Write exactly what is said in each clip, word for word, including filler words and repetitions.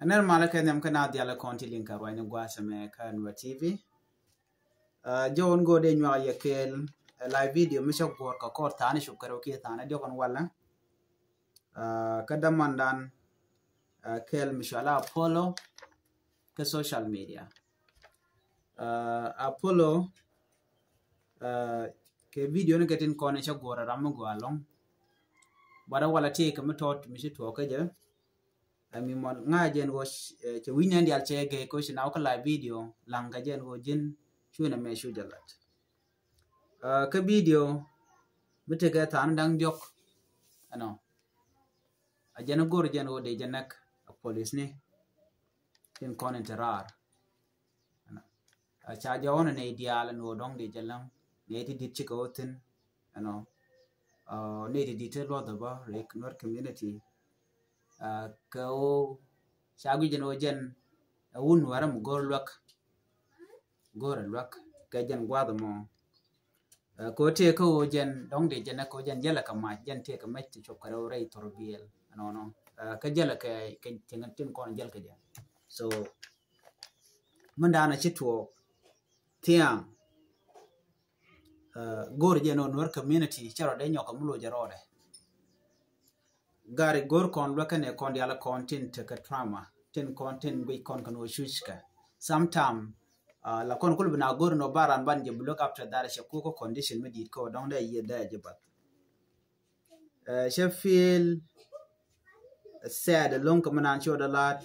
Ɛn nɛr malä kɛ nhiam kä na dhialɛ kɔn ti liŋ kɛ ruany ni gua̱a̱th ɛmɛ kä Nuer T V. Jɔwän go̱o̱r dee nyuak yɛ kɛɛl live video mi cä guɔ̱ɔ̱r kɛ kɔr tha̱a̱ni cop kɛ rɛw kiɛ tha̱a̱ni diɔkɔn walɛ. Kä dämandan kɛɛl mi cɔal Apollo kä social media. Apollo kɛ video ni kɛ tin kɔn cä guɔ̱ɔ̱r ram mi gɔaa lɔŋ. Bara walɛ ti kɛ mi tɔt mi ci tuɔɔk kä jɛ. Ɛ mi mɔ ŋa̱ jɛn ɣöö cɛ wi̱ny nɛn dial cɛ gɛ ko ci na wä kä live video laŋ kɛ jɛn ɣöö ji̱n cuɛ nɛ mɛ cu jɛ lat. Kä video mi tekɛ tha̱a̱n da̱ŋ diɔ̱k. Ɛnɔ a jɛn go̱r jɛn ɣöö dee jɛ näk a polisni tin kɔn in te raar. Ca jɛ ɣɔn nɛy diaal ɛn ɣöö dɔ̱ŋ dee jɛ läŋ nɛy ti di̱t cikɛ ɣöö thi̱n. Ɛnɔ nɛy ti di̱t ti luɔth ɛ bä rik Nuer community. Kɛ ɣöö ca guic ɛn ɣöö jɛn ɛ wun Nuɛrä mi go̱r luäk. Go̱r ɛ luäk kɛ jɛn gua̱a̱th ɛmɔ. Kɛ ɣöö tëë kä ɣöö jɛn dɔ̱ŋ dee jɛn ɛ kɛ ɣöö jɛn jälɛ kɛ mac jɛn tëë kɛ mac ti cop kɛ rɛw rɛy thor biɛl ɛnɔnɔ. Kä jälɛ kɛ kɛ cieŋ tin kɔn jäl kɛ jɛn. So min da̱a̱n a ci tuɔɔk thia̱a̱ŋ. Go̱r jɛ nɔ Nuer community cɛ rɔ dee nyɔk kɛ mi loc jɛ rɔɔdɛ. Gari go̱r kɔn luɛkɛ nɛ kɔn dial kɔn tin tekɛ trauma tin kɔn tin guic kɔn kɛ nɔ cuc kɛ. Sometime la kɔn kul bi na go̱r nɔ baran ban jɛ bi look after that cɛ kuk kɛ condition mi dit kɛ wä dɔŋ dee yieth dee jɛ bath. Cɛ feel sad loŋ kɛ mi nan ci wä dee lat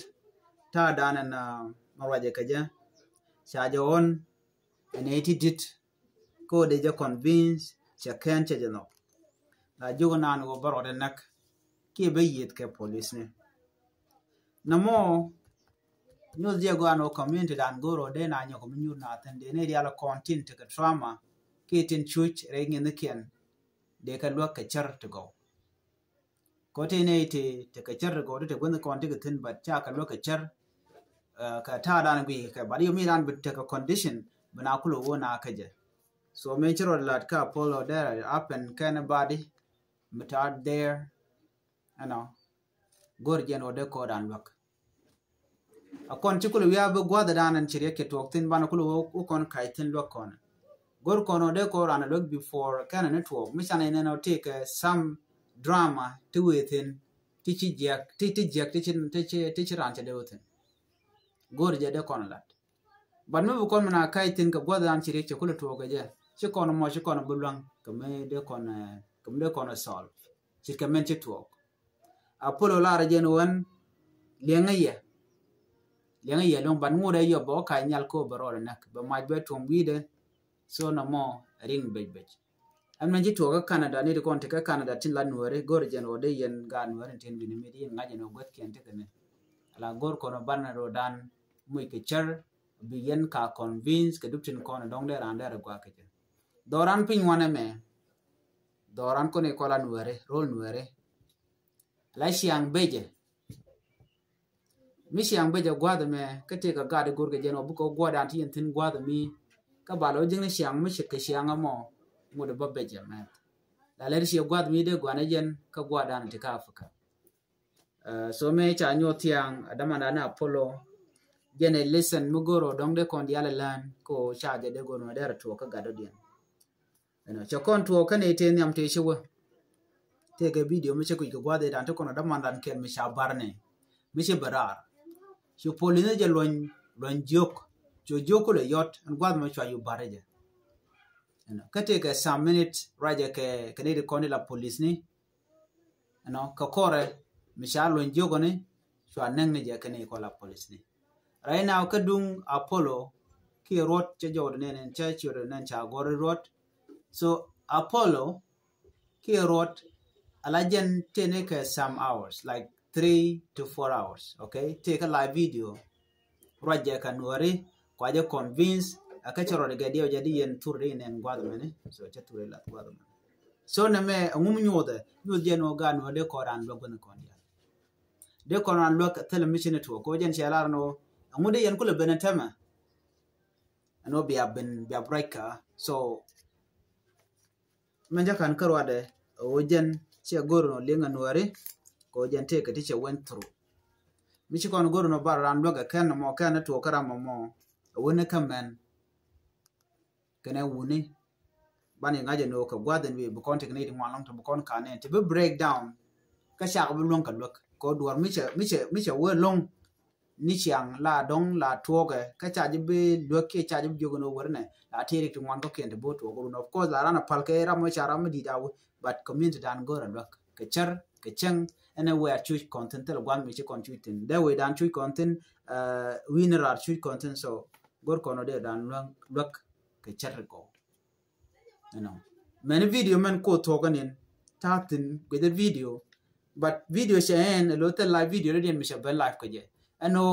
ta̱a̱ dan ɛn ma ruacɛ kɛ jɛ. Ca jɛ ɣɔn ɛn ɛ ti dit. Kä wä dee jɛ convince cɛ kɛn cɛ jɛ nhɔk. La jiök nan wä bä rɔɔdɛ näk kiɛ bä yieth kɛ polisni. Nɔmɔ nyuth jɛ gɔaa ni wä community dan go̱o̱r wä dee na nyɔk mi nyuur na thin dee ni dial kɔn tin tekɛ trauma kiɛ tin cuc rɛy ŋi̱n ni kiɛn. Dee kɛ luäk kɛ cär ti gɔw. Kɔ ti ni ti tekɛ cär ti gɔw ti te guänh kɔn ti kɛ thin but ca kɛ luäk kɛ cär. Kɛ ta̱a̱ dan gui kɛ but yom mi dan bi tekɛ condition bi na kulɛ wä na kä jɛ. So mi ci rɔ lat kä Apollo dee happen kɛ anybody mi ta̱a̱ there. Ɛnɔ go̱r jɛn wä dee kɔ dan luäk. A kɔn ci kulɛ wiaa bi gua̱dhɛ dan ɛn ci riɛk kɛ tuɔɔk thin banɛ kulɛ wä kɔn kac thin luäk kɔn. Go̱r kɔn wä dee kɔ ran luäk before kɛn ni tuɔɔk mi canɛ nɛn wä tëëkɛ some drama ti wee thin ti ci jiɛk ti ti jiɛk ti ci ti ci ti ci ran cɛ dee wä thin. Go̱r jɛ dee kɔn lat. But mi bi kɔn mi na kac thin kɛ gua̱dhɛ dan ci riɛk cɛ kulɛ tuɔɔk kɛ jɛ ci kɔn mɔ ci kɔn bi luäŋ kɛ mi dee kɔn kɛ mi dee kɔn solve. Ci kɛ mɛn ci tuɔɔk. Apollo lar jɛn wän liɛŋä yɛ liɛŋä yɛ luŋ ban ŋut ɛ yɔp bɛ wä kac nyal ko bɛ rɔɔdɛ näk bɛ mac bɛ tuɔm wi̱i̱dɛ. So nɔmɔ ring bec bec. Ɛn mɛn ci tuɔɔk kä Canada ni ti kɔn ti kä Canada tin la Nuɛri go̱r jɛn wä dee yɛn gaat Nuɛri tin bi ni mi di yɛn ŋa̱c jɛn wä guäth kiɛn ti kɛ ni. Ala go̱r kɔn wä ban rɔ dan muc kɛ cär bi yɛn ka convince kɛ dup tin kɔn dɔŋ dee ran dee rɛ guak kɛ jɛ. Dhɔran piny wanɛ mɛ dhɔran kɔn ikɔla Nuɛri rol Nuɛri. La ciaŋ becɛ mi ciaŋ becɛ gua̱th mɛ kä tëë kɛ gat igur kɛ jɛn ɔ bikɛ gua̱dan ti yɛn thi̱n gua̱th mi. Kä bal ɔ ji̱n ciaŋ mi ce̱tkɛ ciaŋ ɛmɔ ŋut bä becɛ mɛ. La lɛr ciɛ gua̱th mi dee gua̱n ɛ jɛn kä gua̱dan ti kä Africa. So mi ca nyuɔth thiaŋ a dämandan ni Apollo. Jɛn ɛ listen mi go̱r ɔ dɔ̱ŋ dee kɔn dial ɛ län ko ca jɛ dee go̱r mɛ dee rɛ tuɔɔk kä gat ɔ diɛn. Ɛnɔ cɛ kɔn tuɔɔk kɛn i̱ tëë nhiam tëë ci wä. Tëëkɛ video mi cɛ kui̱c kɛ gua̱th i̱ da̱ŋ ti kɔn ɔ dämandan kɛn mi ca bar ni mi ci bɛ raar. Ci polis ni jɛ luɔny luɔny jiök. Cu jiök kulɛ yɔt ɛn gua̱th mi cua yu bar i̱ jɛ. Ɛnɔ kä tëëkɛ some minute ruacɛ kɛ kɛ ni ti kɔn i̱ la polis ni. Ɛnɔ kɛ kɔrɛ mi ca luɔny jiök ni cua näk ni jɛ kɛ ni kɔn la polis ni. Right now kä duŋ Apollo kiɛ ruɔt cɛ jɔwdɛ nɛn ɛn cɛ ciötdɛ nɛn ca gɔr i̱ ruɔt. So Apollo kiɛ ruɔt ala jɛn tëë ni kɛ some hours like three to four hours, okay? Tëë kä live video ruac jɛ kɛ Nuɛri kua jɛ convince a kä cɛ ruɔt gɛ diɛw jɛ di yɛn thur di nɛn guath mɛni. So cɛ thur i lath guath mɛni. So nɛ mɛ a ŋum nyuuthɛ nyuuth jɛ ni wä gaat ni wä dee kɔɔran luäk guath ni kɔn diaal. Dee kɔn an luäk thilɛ mi ci ni tuɔɔk kɛ wä jɛn cɛ lar ni wä a ŋu dee yɛn kulɛ ben ɛ tämɛ. Ɛn wä bia ben bia break kä. So mɛn jɛ kan kä ruadɛ ɛ wä jɛn cɛ go̱r ni wä liŋ ɛ Nuɛri kɛ wä jɛn tëëkɛ ti cɛ went through. Mi ci kɔn go̱r nɔ bar ran luäk ɛ kɛn mɔ kɛn tuɔk kä ram mɔ mɔ. Ɛ wuni kä mɛn kɛnɛ wuni. Ban iŋa̱c ɛn ɣöö kɛ gua̱th ɛn wi̱i̱ bi kɔn tekɛ nɛy ti ŋuan lɔŋ ti bi kɔn ka̱n ɛn ti bi break down. Kä cak bi luäŋ kɛ luäk kɛ duɔr mi cɛ mi cɛ mi cɛ wee loŋ. Ni ciaŋ la dɔŋ la tuɔɔkɛ kä ca ji̱ bi luäk kiɛ ca ji̱ bi jiök ɛn ɣöö wär nɛ la tëë rik ti ŋuan kɔ̱kiɛn ti bi tuɔɔk run. Of course la ran a pal kɛ ram mi ca ram mi di̱i̱t a wä, but community dan go̱r a luäk kɛ cär kɛ cäŋ. Ɛn ɛ wɛɛr cuc kɔn thi̱n thil gua̱th mi ci kɔn cuc thi̱n dee wecdan cuc kɔn thi̱n. Wi̱n raar cuc kɔn thi̱n so go̱r kɔn ɔ dee dan luäk kɛ cär ri gɔw. Mɛn video mɛn ko thuɔkä nin ta̱a̱ thi̱n guic video. But video cɛ ɛn ɛ lo thil live video rɛ diɛn mi cɛ ben live kɛ jɛ ɛn ɔ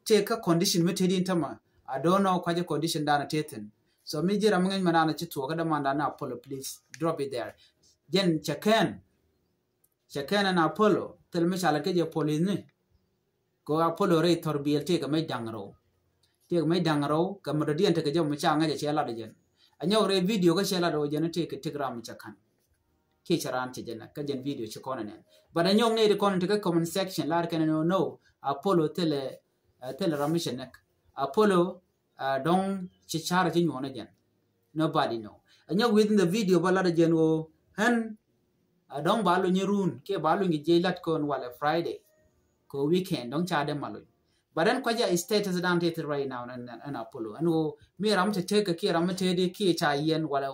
tëë kä condition mi tëë din tämɛ. I don't know kuacɛ condition dan a tëë thi̱n. So mi ji̱ ram mi ŋäc mɛ dan a ci thuɔkä däman dan a Apollo, please drop it there. Jɛn cɛ kɛn cɛ kɛn ɛn Apollo thil mi ca lät kä jɛ police ni. Kɛ ɣöö Apollo rɛy thɔr biɛl tëëkɛ mec da̱ŋ rɛw. Tëëkɛ mec da̱ŋ rɛw kɛ mɛ dɔ̱diɛn tekɛ jɛ mɛ ca ŋäc ɛ cɛ lat ɛ jɛn. Anyɔk rɛy video kä cɛ lat ɛ jɛn tëëkɛ tëk ram cɛ ka̱n. Kiɛ cɛ ran cɛ jɛn kä jɛn video ci kɔn ɛ nɛn. But anyɔk nɛy ti kɔn tekɛ comment section lar kɛn ɛ no no Apollo thilɛ thilɛ ram mi cɛ nɛk. Apollo dɔŋ ci carɛ ci nyuɔn ɛ jɛn. Nobody know. Anyɔk within the video ba lat ɛ jɛn ɣöö ɣän a dɔ̱ŋ ba luny run kiɛ ba luny kɛ jiɛc lat kɔn walɛ Friday. Kɛ weekend dɔ̱ŋ ca dee ma luny. But ɛn kuaca status dan tëë thil right now ɛn Apollo ɛn ɣöö mi ram te tek kiɛ ram mi tëë di kiɛ ca yɛn walɛ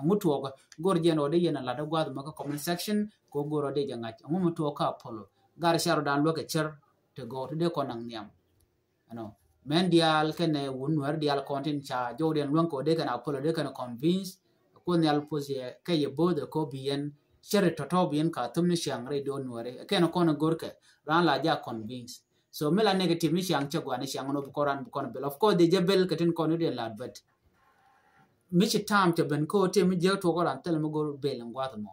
ŋut tuɔɔk. Go̱r jɛn ɣöö dee yɛn a lat dee gua̱th mɛ kä comment section kɛ ɣöö go̱r ɣöö dee jɛ ŋa̱c ɛŋu mi tuɔɔk kä Apollo. Gar cɛ rɔ dan luäk kɛ cär te gɔw te dee kɔn naŋ nhiam. Ɛnɔ mɛn diaal kɛnɛ wun nuɛr diaal kɔn tin ca jɔw diɛn luäŋ kɛ wä dee kɛn Apollo dee kɛn convince. Kuoth nhial puɔth yɛ kɛ yɛ both ɛ kɔ bi yɛn cɛri tɔtɔ bi yɛn ka thum ni ciaŋ rɛy doon nuɛri kɛn kɔn ɛ go̱rkɛ ran la ja convince. So mi la negative ni ciaŋ cɛ guan ni ciaŋ nɔ bi kɔn ran bi kɔn bel of course dee jɛ bel kɛ tin kɔn ni diɛn lat but mi ci tam cɛ ben kɛ wä tëë mi jiäk tuɔk ran thil mi go̱r bel in guath mɔ.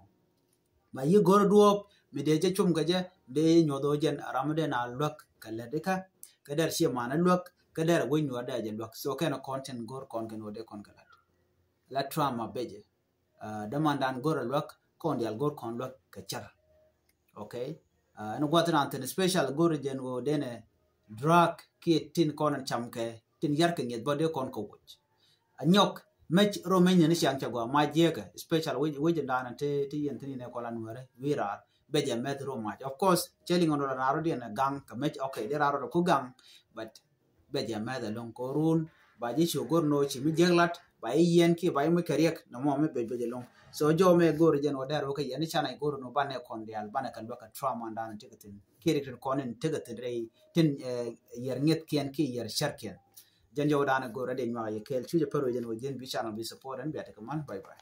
Ba yi go̱r duɔ̱ɔ̱p mi dee jɛ cum kɛ jɛ dee nyuɔth ɣä jɛn ram mi dee na luäk kɛ lät ikä kɛ dɛr cie man luäk kɛ dɛr wec nyuɔth dee jɛ luäk so kɛn kɔn tin go̱r kɔn kɛn wä dee kɔn kɛ lät. La trauma bɛcɛ dämandan go̱r luäk kɔn dial go̱r kɔn luäk kɛ cär. Okay. Ɛn guath ran thin special go̱r jɛn wä dee nɛ drug kiɛ tin kɔn cam kɛ tin yar kɛ ŋiɛth bä dee kɔn kɛ woc. Anyɔk mec ro mec ni ciaŋ cɛ gua ma jiɛkɛ special wec wec dan ti ti yɛn thin ne kɔla nuɛrɛ wi rar bɛ jɛ mɛth ro mac. Of course cɛ liŋ ro rar ro diɛn gaŋ kɛ mec okay di rar ro ku gaŋ but bɛ jɛ mɛth along ko run ba ji ci gor no ci mi jiɛk lat ba yi yɛn ki ba yi mi kɛ riɛk na mɔ mi bɛ bɛ jɛ long. So jɔ mɛ gor jɛn wä dɛr wä kɛ yɛn ni canɛ gor no banɛ kɔn dial banɛ kɛ luɛ kɛ trauma dan ti kɛ thin ki rik tin kɔn in ti kɛ thin rɛy tin yɛr ŋiɛth kiɛn ki yɛr cɛr kiɛn. Jɛn jɔw dan go̱r adɛ nyuak yɛ kɛɛl cu jɛ pär wecɛn wecɛn bi channel bi support ɛn bia tekɛ man. Bye bye.